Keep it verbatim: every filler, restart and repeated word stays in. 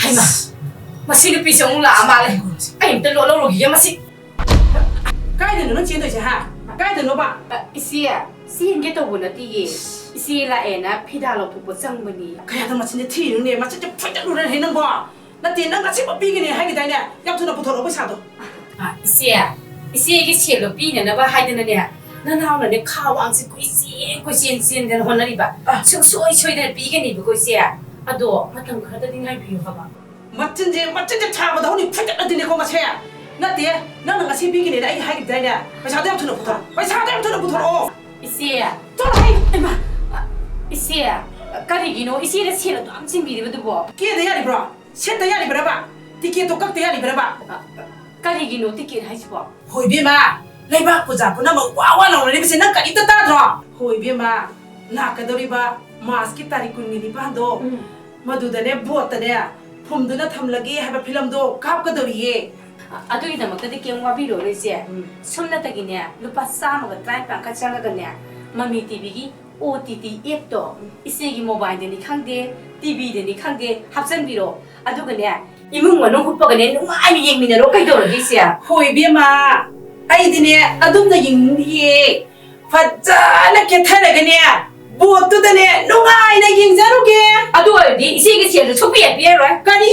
ꯍꯩꯃꯥ, ꯃꯁꯤ ꯅꯨꯄꯤꯁꯦ ꯑꯃꯨꯛ ꯂꯥꯛꯑ ꯃꯥꯜꯂꯦ꯫ ꯑꯩ ꯑꯝꯇ ꯂꯣꯠ ꯂꯧꯔꯨꯈꯤꯒꯦ ꯃꯁꯤ꯫ ꯀꯥꯏꯗꯅꯣ ꯅꯪ ꯆꯦꯟꯗꯣꯏꯁꯦ, ꯍꯥ? ꯀꯥꯏꯗꯅꯣꯕ? ꯑ, ꯏꯆꯦ, ꯆꯦꯟꯒꯦ ꯇꯧꯕ ꯅꯠꯇꯤꯌꯦ꯫ ꯏꯆꯦ ꯂꯥꯛꯑꯦꯅ ꯐꯤꯗꯥ ꯂꯧꯊꯣꯛꯄ ꯆꯪꯕꯅꯤ꯫ ꯀꯌꯥꯗ ꯃꯆꯤꯟꯁꯦ ꯊꯤꯔꯤꯅꯣꯅꯦ? ꯃꯆꯤꯟꯁꯦ ꯐꯨꯗꯠꯂꯨꯔꯅꯤ ꯅꯪꯕꯣ꯫ ꯅꯠꯇꯦ, ꯅꯪ ꯉꯁꯤꯃꯛ ꯄꯤꯒꯅꯤ ꯍꯥꯏꯈꯤꯗꯥꯏꯅꯦ? ꯌꯥꯝ ꯊꯨꯅ ꯄꯨꯊꯣꯔꯛꯑꯣ ꯄꯩꯁꯥꯗꯣ꯫ ꯑ, ꯏꯆꯦ, ꯏꯆꯦꯒꯤ ꯁꯦꯜꯗꯣ ꯄꯤꯅꯅꯕ ꯍꯥꯏꯗꯅꯅꯦ, ꯅꯅꯥꯎꯅꯅꯦ ꯈꯥ ꯋꯥꯡꯁꯦ ꯀꯣꯏꯆꯦꯟ ꯀꯣꯏꯆꯦꯟ ꯆꯦꯟꯗꯅ ꯍꯣꯠꯅꯔꯤꯕ꯫ ꯑ꯫ ꯁꯨꯡꯁꯣꯏ ꯁꯣꯏꯗꯅ ꯄꯤꯒꯅꯤꯕꯀꯣ ꯏꯆꯦ꯫ ꯑꯗꯣ ꯃꯇꯝ ꯈꯔꯗꯗꯤ ꯉꯥꯏꯕꯤꯌꯨ ꯍꯥꯏꯕ꯫ ꯃꯆꯤꯟꯁꯦ, ꯃꯆꯤꯟꯁꯦ ꯊꯥꯕꯗꯧꯅꯤ ꯐꯨꯗꯠꯂꯗꯤꯅꯦꯀꯣ ꯃꯁꯦ꯫ ꯅꯠꯇꯦ, ꯅꯪꯅ ꯉꯁꯤ ꯄꯤꯒꯅꯤꯅ ꯑꯩ ꯍꯥꯏꯈꯤꯗꯥꯏꯅꯦ? ꯄꯩꯁꯥꯗꯣ ꯌꯥꯝ ꯊꯨꯅ ꯄꯨꯊꯣꯔꯛꯑꯣ꯫ ꯄꯩꯁꯥꯗꯣ ꯌꯥꯝ ꯊꯨꯅ ꯄꯨꯊꯣꯔꯛꯑꯣ꯫ ꯏꯆꯦ꯫ ꯆꯠꯂꯣ ꯍꯩ! ꯏꯃꯥ! ꯏꯆꯦ, ꯀꯔꯤꯒꯤꯅꯣ ꯏꯆꯦꯅ ꯁꯦꯜ ꯑꯗꯨ ꯌꯥꯝ ꯆꯤꯡꯕꯤꯔꯤꯕꯗꯨꯕꯣ? ꯀꯦꯗ ꯌꯥꯔꯤꯕ꯭ꯔꯣ? ꯁꯦꯠꯇ ꯌꯥꯔꯤꯕ꯭ꯔꯕ? ꯇꯤꯀꯦꯠꯇꯣ ꯀꯛꯇ ꯌꯥꯔꯤꯕ꯭ꯔꯕ? ꯀꯔꯤꯒꯤꯅꯣ ꯇꯤꯀꯦꯠ ꯍꯥꯏꯁꯤꯕꯣ? ꯍꯣꯏ ꯏꯕꯦꯝꯃ, ꯂꯩꯕꯥꯛ ꯄ꯭ꯔꯖꯥ ꯄꯨꯝꯅꯃꯛ ꯋꯥ ꯋꯥ ꯂꯥꯎꯅꯔꯤꯕꯁꯦ ꯅꯪ ꯀꯔꯤꯝꯇ ꯇꯥꯗ꯭ꯔꯣ? ꯍꯣꯏ ꯏꯕꯦꯝꯃ, ꯂꯥꯛꯀꯗꯧꯔꯤꯕ ꯃꯥꯔꯁꯀꯤ ꯇꯥꯔꯤꯛ ꯀꯨꯟꯒ ꯅꯤꯄꯥꯟꯗꯣ, ꯎꯝ꯫ ꯃꯗꯨꯗꯅꯦ ꯚꯣꯠꯇꯅꯦ ꯐꯨꯝꯗꯨꯅ ꯊꯝꯂꯒꯦ ꯍꯥꯏꯕ ꯐꯤꯂꯝꯗꯣ ꯀꯥꯞꯀꯗꯧꯔꯤꯌꯦ꯫ ꯑꯗꯨꯒꯤꯗꯃꯛꯇꯗꯤ ꯀꯩꯝ ꯋꯥꯕꯤꯔꯨꯔꯣꯏ ꯏꯆꯦ꯫ ꯎꯝ꯫ ꯁꯨꯞꯅꯇꯒꯤꯅꯦ ꯂꯨꯄꯥ ꯆꯥꯝꯃꯒ ꯇꯔꯥꯅꯤꯄꯥꯟ ꯈꯛ ꯆꯪꯉꯒꯅꯦ ꯃꯃꯤ ꯇꯤꯚꯤꯒꯤ ꯑꯣ ꯇꯤ ꯇꯤ ꯑꯦꯞꯇꯣ ꯏꯆꯦꯒꯤ ꯃꯣꯕꯥꯏꯜꯗꯅꯤ ꯈꯪꯗꯦ, ꯇꯤꯚꯤꯗꯅꯤ ꯈꯪꯗꯦ ꯍꯥꯞꯆꯤꯟꯕꯤꯔꯣ꯫ ꯑꯗꯨꯒꯅꯦ ꯏꯃꯨꯡ ꯃꯅꯨꯡ ꯍꯨꯞꯄꯒꯅꯦ ꯅꯨꯡꯉꯥꯏꯅ ꯌꯦꯡꯃꯤꯟꯅꯔꯣ꯫ ꯀꯩꯗꯧꯔꯒꯦ ꯏꯆꯦ? ꯍꯣꯏ ꯏꯕꯦꯝꯃ, ꯑꯩꯗꯤꯅꯦ ꯑꯗꯨꯝꯅ ꯌꯦꯡꯅꯤꯡꯗꯤꯌꯦ꯫ ꯐꯖꯅ ꯀꯦꯊꯔꯒꯅꯦ ꯕꯣꯠꯇꯨꯗꯅꯦ ꯅꯨꯡꯉꯥꯏꯅ ꯌꯦꯡꯖꯔꯨꯒꯦ꯫ ꯑꯗꯨ ꯑꯣꯏꯔꯗꯤ ꯏꯆꯦꯒꯤ ꯁꯦꯜꯗꯨ ꯁꯨꯡꯄꯤ ꯍꯦꯛ ꯄꯤꯔꯔꯣꯏ꯫ ꯀꯔꯤ?